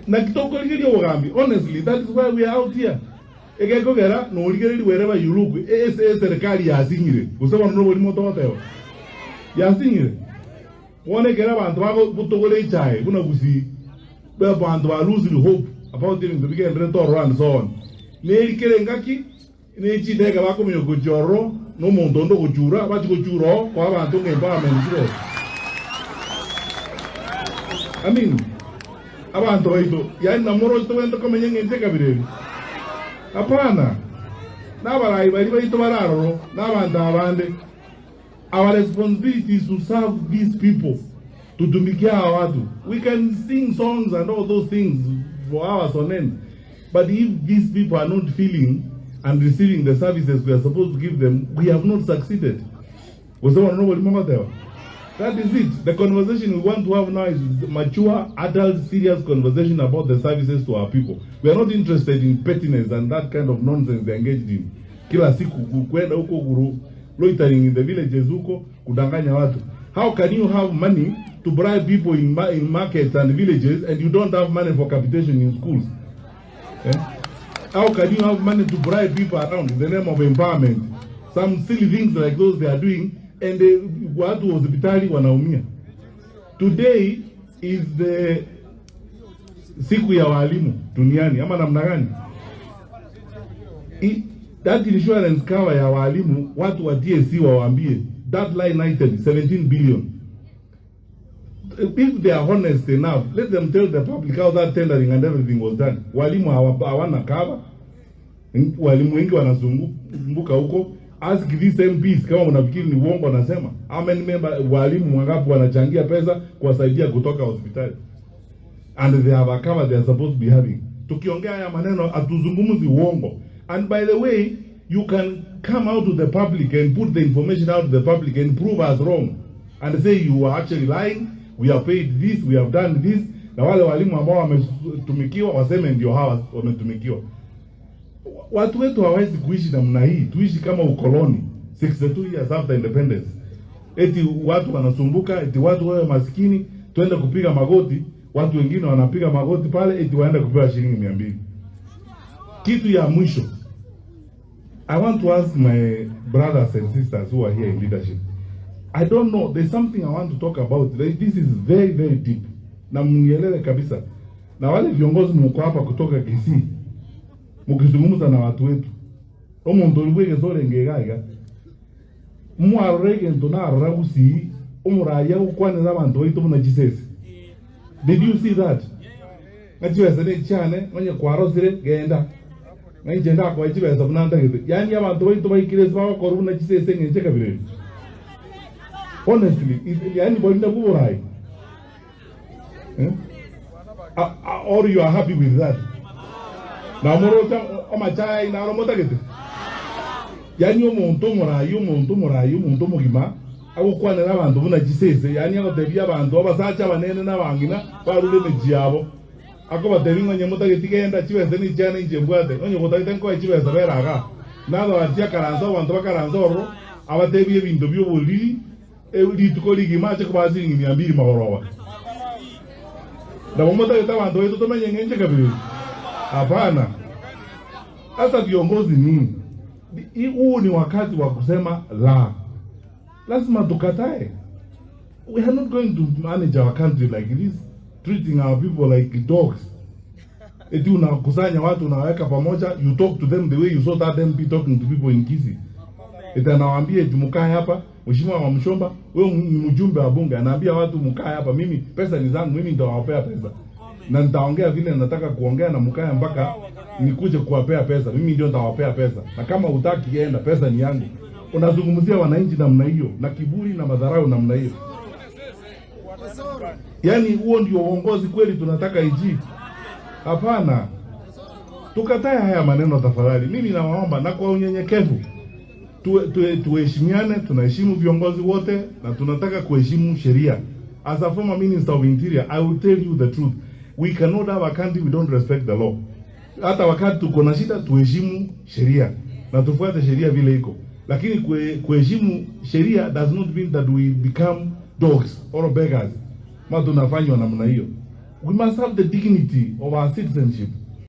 Na kitoko ligerio ogambi. Honestly, that is why we are out here. Egekogera no ligereri wherever you look. Ese serikali yasinyire. Gusaba no boli moto yasinyire. Wone kera bantu bago butogore ichae buna gusi be bantu ba lose the hope about dealing the weekend rent or and so on. Ne kere ngaki ne chidega bakomenyo kujoro no muntu ndo kujura bachi kujuro kwa bantu ngempowerment zero. I mean abantu baito yani namoro to komenya ngenje kabiri. Hapana. Nabarayi bari baito bararoro nabantu abande. Our responsibility is to serve these people, tutumikia hawa watu. We can sing songs and all those things for hours on end. But if these people are not feeling and receiving the services we are supposed to give them, we have not succeeded. That is it. The conversation we want to have now is mature, adult, serious conversation about the services to our people. We are not interested in pettiness and that kind of nonsense they engaged in. Kila siku kwenda huko guru, loitering in the villages huko, kudanganya watu. How can you have money to bribe people in markets and villages and you don't have money for capitation in schools? Eh? How can you have money to bribe people around in the name of empowerment? Some silly things like those they are doing, and they watu hospitali wanaumia. Today is the siku ya walimu duniani, ama namna gani? That insurance cover ya walimu, watu wa TSC wawaambie, that line item 17 billion. If they are honest enough, let them tell the public how that tendering and everything was done. Walimu hawana cover. Walimu wengi wanazunguka huko. Ask these MPs kama unafikiri ni uongo wanasema. How many member walimu wangapi wanachangia pesa kuwasaidia kutoka hospitali? And they have a cover they are supposed to be having. Tukiongea haya maneno hatuzungumzi uongo. And by the way, you can come out to the public and put the information out to the public and prove us wrong and say you are actually lying. We have paid this, we have done this. Na wale walimu ambao wametumikiwa waseme ndio hawa wametumikiwa. Watu wetu hawawezi kuishi namna hii, tuishi kama ukoloni 62 years after independence. Eti watu wanasumbuka, eti watu wewe maskini, tuende kupiga magoti, watu wengine wanapiga magoti pale eti waende kupewa shilingi 200. Kitu ya mwisho, I want to ask my brothers and sisters who are here in leadership. I don't know, there's something I want to talk about. This is very, very deep. Na mnielewe kabisa. Na wale viongozi mko hapa kutoka Kisii, mukizungumza na watu wetu. Omuntu olwege sore ngegaiga. Mwarorege ntonarora Gusii, omuraya ukwanira abantu baitu buna chisese. Did you see that? Ngachiweza ne chane, onye kwarosire genda. Ngaijenda kwa chiweza buna ndagete. Yani abantu baitu baikire bakora buna chisese ngenche kabire. Honestly, yani bolinda kuburai. Eh? Or you are happy with that? Na morocha amachai na romotagete. Yani omuntu murayi omuntu murayi omuntu mugima agukwanira abantu buna chisese yani agatebia abantu abasacha banene nabangina barure meji yabo. Akobatebi ng'onye motageti genda chibese ni chane inje mbwate. Onye gotagete nkoe chibese beraga. Nabo batia karanza abantu bakaranza orro abatebi ebintu by'obuliri lituko ligima ache kuba shilingi 200 magoroba. Na motagete abantu wetu tumenye ngenje kabiri. Hapana. Sasa viongozi nini? Huu ni wakati wa kusema la. Lazima tukatae. We are not going to manage our country like this, treating our people like dogs. Eti unakusanya watu unaweka pamoja, you talk to them the way you saw that MP talking to people in Kisii. Eti anawaambia mkae hapa, Mheshimiwa wa Mshomba, wewe ni mjumbe wa bunge, anaambia watu mkae hapa, mimi pesa ni zangu, mimi nitawapea pesa. Na nitaongea vile nataka kuongea na mkae mpaka nikuje kuwapea pesa. Mimi ndio nitawapea pesa. Na kama hutaki enda, pesa ni yangu. Unazungumzia wananchi namna hiyo, na kiburi na madharau namna hiyo. Yani huo ndio uongozi kweli tunataka iji? Hapana. Tukatae haya maneno tafadhali. Mimi nawaomba na kwa unyenyekevu tuheshimiane, tunaheshimu viongozi wote na tunataka kuheshimu sheria. As a former minister of interior, I will tell you the truth. We cannot have a country we don't respect the law. Hata wakati tuko na shida tuheshimu sheria na tufuate sheria vile iko. Lakini kuheshimu sheria does not mean that we become dogs or beggars. Ma tunafanywa namna hiyo. We must have the dignity of our citizenship.